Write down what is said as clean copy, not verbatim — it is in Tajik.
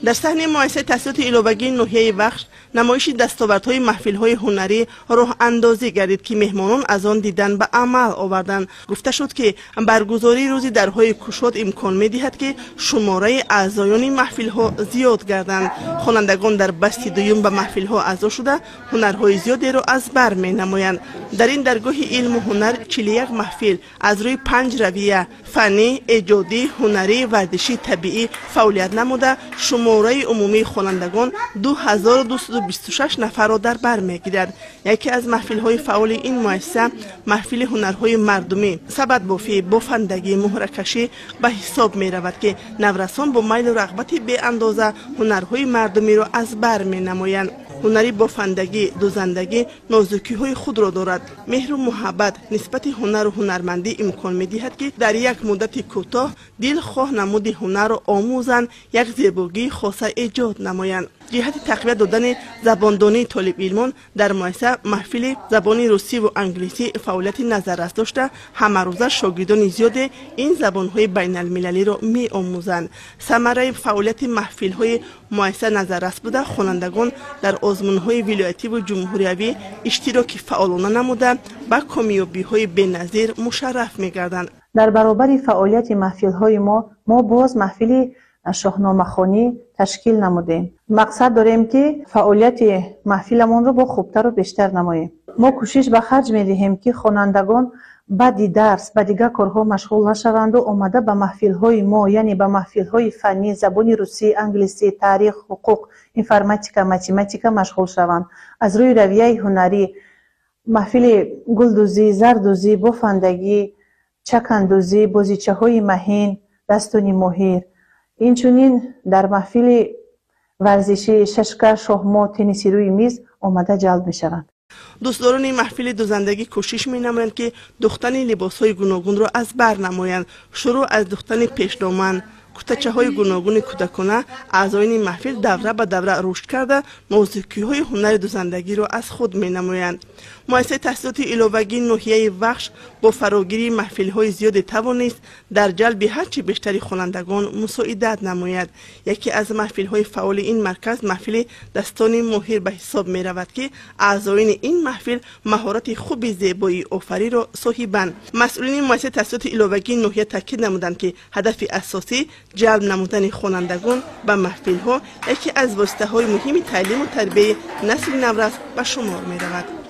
Дар саҳни муассисаи таҳсилоти иловагии ноҳияи Вахш намоиши дастовардҳои маҳфилҳои ҳунарӣ роҳандозӣ гардид, ки меҳмонон аз он дидан ба амал оварданд. Гуфта шуд, ки баргузории рӯзи дарҳои кушод имкон медиҳад, ки шумораи аъзоёни маҳфилҳо зиёд гарданд. Хонандагон дар басти дуюм ба маҳфилҳо аъзо шуда, ҳунарҳои зиёдеро аз бар менамоянд. Дар ин даргоҳи илму ҳунар 41 маҳфил аз рӯи 5 равия фаннӣ, эҷодӣ, ҳунарӣ, варзишӣ, табиӣ фаъолият намуда, шумораи умумии хонандагон 2226 нафарро дар бар мегирад. Яке аз маҳфилҳои фаъоли ин муассиса маҳфили ҳунарҳои мардумӣ, сабадбофӣ, бофандагӣ, муҳракашӣ ба ҳисоб меравад, ки наврасон бо майлу рағбати беандоза ҳунарҳои мардумиро аз бар менамоянд. Ҳунари бофандагӣ, дӯзандагӣ нозукиҳои худро дорад. Меҳру муҳаббат нисбати ҳунару ҳунармандӣ имкон медиҳад, ки дар як муддати кӯтоҳ дилхоҳ намуди ҳунарро омӯзанд, як зебогии хоса эҷод намоянд. Ҷиҳати тақвият додани забондонии толибилмон дар муассиса маҳфили забони русиву англисӣ фаъолияти назаррас дошта, ҳамарӯза шогирдони зиёде ин забонҳои байналмилалиро меомӯзанд. Самараи фаъолияти маҳфилҳои муассиса назаррас буда, хонандагон дар озмунҳои вилоятиву ҷумҳуриявӣ иштироки фаъолона намуда, ба комёбиҳои беназир мушарраф мегарданд. Дар баробари фаъолияти маҳфилҳои мо боз маҳфили шоҳномахонӣ ташкил намудем. Мақсад дорем, ки фаъолияти маҳфиламонро бо хубтару бештар намоем. Мо кӯшиш ба харҷ медиҳем, ки хонандагон баъди дарс ба дигар корҳо машғул нашаванду омада ба маҳфилҳои мо, яъне ба маҳфилҳои фаннӣ, забони русӣ, англисӣ, таърих, ҳуқуқ, информатика, математика машғул шаванд. Аз рӯи равияи ҳунарӣ маҳфили гулдӯзӣ, зардӯзӣ, бофандагӣ, чакандӯзӣ, бозичаҳои маҳин, дастони моҳир, инчунин дар маҳфили варзишӣ шашка, шоҳмот, тенниси рӯи миз омада ҷалб мешаванд. Дӯстдорони маҳфили дӯзандагӣ кӯшиш менамоянд, ки духтани либосҳои гуногунро аз бар намоянд. Шурӯъ аз духтани пешдоман, кутачаҳои гуногуни кӯдакона, аъзоини маҳфил давра ба давра рушд карда, нозукиҳои ҳунари дӯзандагиро аз худ менамоянд. Муассисаи таҳсилоти иловагии ноҳияи Вахш бо фарогирии маҳфилҳои зиёде тавонист дар ҷалби ҳарчи бештари хонандагон мусоидат намояд. Яке аз маҳфилҳои фаъоли ин марказ маҳфили дастони моҳир ба ҳисоб меравад, ки аъзоини ин маҳфил маҳорати хуби зебоиофариро соҳибанд. Масъулини муассисаи таҳсилоти иловагии ноҳия таъкид намуданд, ки ҳадафи асосӣ ҷалб намудани хонандагон ба маҳфилҳо яке аз воситаҳои муҳими таълиму тарбияи насли наврас ба шумор меравад.